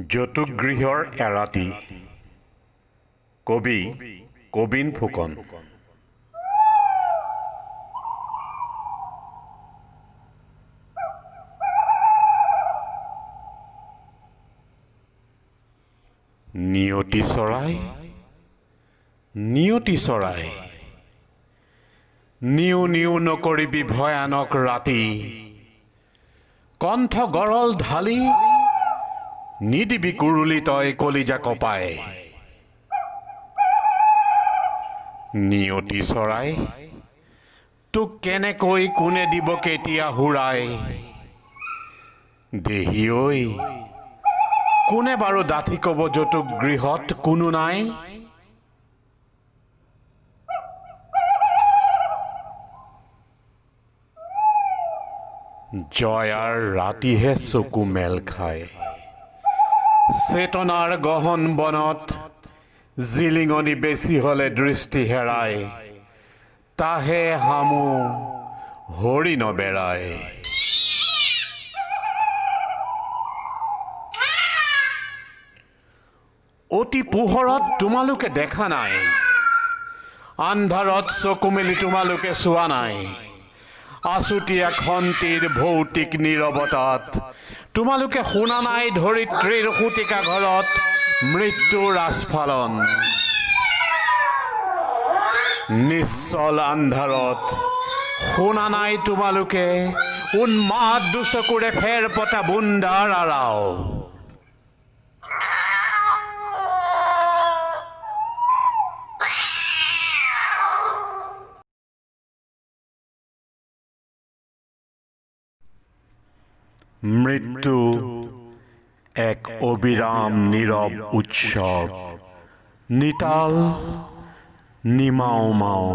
জতুগৃহৰ এৰাতি। কবি কবিন ফুকন। নিয়তি চৰাই, নিয়তি চৰাই, নিউ নিউ নকৰিবি ভয়ানক ৰাতি। কণ্ঠ গৰল ঢালি নিদিবি কুৰুলি তই কলিজা কপাই। নিয়তি চৰাই, তোক কেনেকৈ কোনে দিব কেতিয়া হুৰাই। দেহি ঐ, কোনে বাৰু ডাঠি ক'ব য'তোক গৃহত কোনো নাই। জয়াৰ ৰাতিহে চকু মেল খায়, চেতনাৰ গহন বনত জিলিঙনি বেছি হ'লে দৃষ্টি হেৰায়, তাহে হামু হৰিণ বেৰায়। অতি পোহৰত তোমালোকে দেখা নাই, আন্ধাৰত চকু মেলি তোমালোকে চোৱা নাই। আছুতীয়া খন্তিৰ ভৌতিক নীৰৱতাত তোমালোকে শুনা নাই ধৰিত্ৰীৰ সুতিকা ঘৰত মৃত্যুৰ আস্ফালন। নিশ্চল আন্ধাৰত শুনা নাই তোমালোকে উন্মাদ দুচকুৰে ফেৰ পতা বুন্দাৰ আৰাও। মৃত্যু এক অবিৰাম নীৰৱ উৎসৱ, নিতাল নিমাও মাও।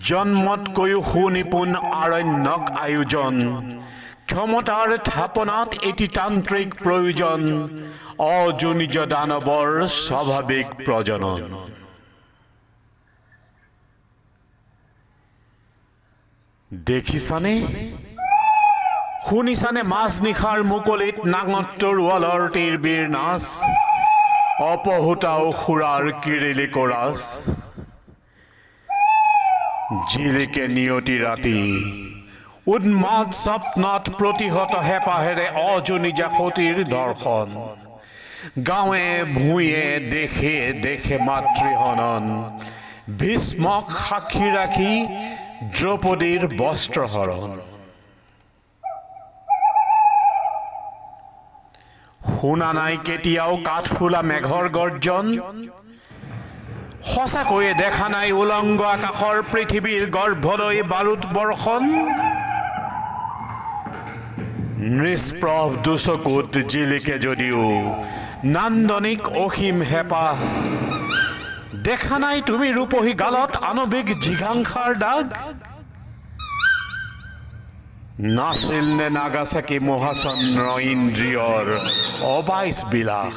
জন্মতকৈও সুনিপুণ আৰণ্যক আয়োজন, ক্ষমতাৰ থাপনাত এটি তান্ত্ৰিক প্ৰয়োজন, অযোনিজ দানৱৰ স্বাভাৱিক প্ৰজনন। দেখিছানে, শুনিছানে মাজনিশাৰ মুকলিত নাঙঠ তৰোৱালৰ তিৰবিৰ নাচ, অপহুতাও সুৰাৰ কিৰিলি কোৰাছ। জিলিকে নিয়তি ৰাতি উন্মাদ স্বপ্নত প্ৰতিহত হেঁপাহেৰে অযোনিজা সতীৰ দৰ্শন। গাঁৱে ভূঞে দেশে দেশে মাতৃহনন, ভীষ্মক সাক্ষী ৰাখি দ্ৰৌপদীৰ বস্ত্ৰহৰণ। শুনা নাই কেতিয়াও কাঠফুলা মেঘৰ গৰ্জন, সঁচাকৈয়ে দেখা নাই উলংগ আকাশৰ পৃথিৱীৰ গৰ্ভলৈ বাৰুদ বৰ্ষণ। নিষ্প্ৰভ দুচকুত জিলিকে যদিও নান্দনিক অসীম হেঁপাহ, দেখা নাই তুমি ৰূপহী গালত আণৱিক জিঘাংসাৰ দাগ। নাছিল নে নাগাচাকি মহাচন্দ্ৰ ইন্দ্ৰিয়ৰ অবাইচ বিলাস,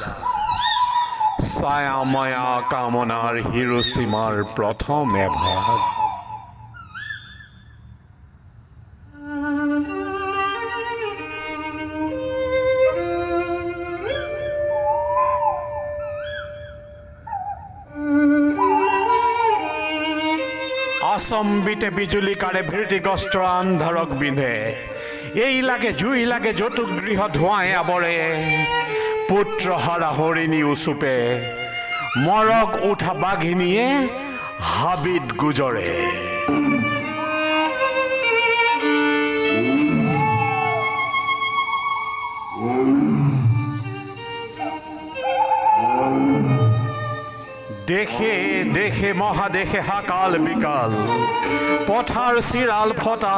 ছায়া মায়া কামনাৰ হিৰোসীমাৰ প্ৰথম এভাগ। আচম্বিতে বিজুলীকাৰে ভীতিগ্ৰস্ত আন্ধাৰক বিন্ধে, এই লাগে জুই লাগে যতুগৃহ ধোঁৱাই আৱৰে। পুত্ৰহাৰা হৰিণী উচুপে, মৰক উঠা বাঘিনীয়ে হাবিত গুজৰে। দেশে দেশে মহাদেশে হাকাল বিকাল, পথাৰ চিৰাল ফটা,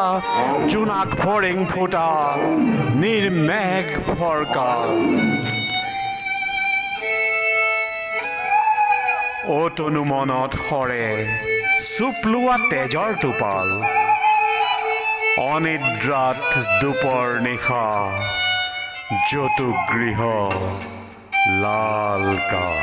জোনাক ফৰিং ফুটা, নিৰ্মেঘ ফৰকাল। অতনু মনত সৰে চুপ লোৱা তেজৰ টোপাল, অনিদ্ৰাত দুপৰ নিশা যতুগৃহ লাল কাল।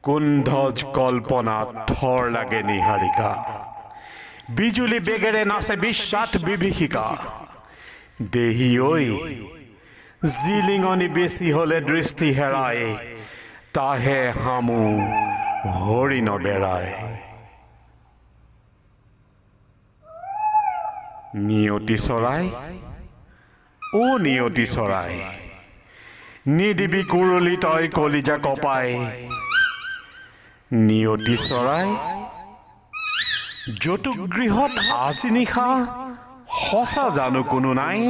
কুন্ধজ কল্পনাত থৰ লাগে নিহাৰিকা, বিজুলী বেগেৰে নাচে বিশ্বাত বিভীষিকা। দেহি ঐ, জিলিঙনি বেছি হলে দৃষ্টি হেৰায়, তাহে হামু হৰিণ বেৰায়। নিয়তি চৰাই, অ নিয়তি চৰাই, নিদিবি কুৰলি তই কলিজা কপাই। নিয়তি চৰাই, যতুগৃহত আজি নিশা সঁচা জানো কোনো নাই?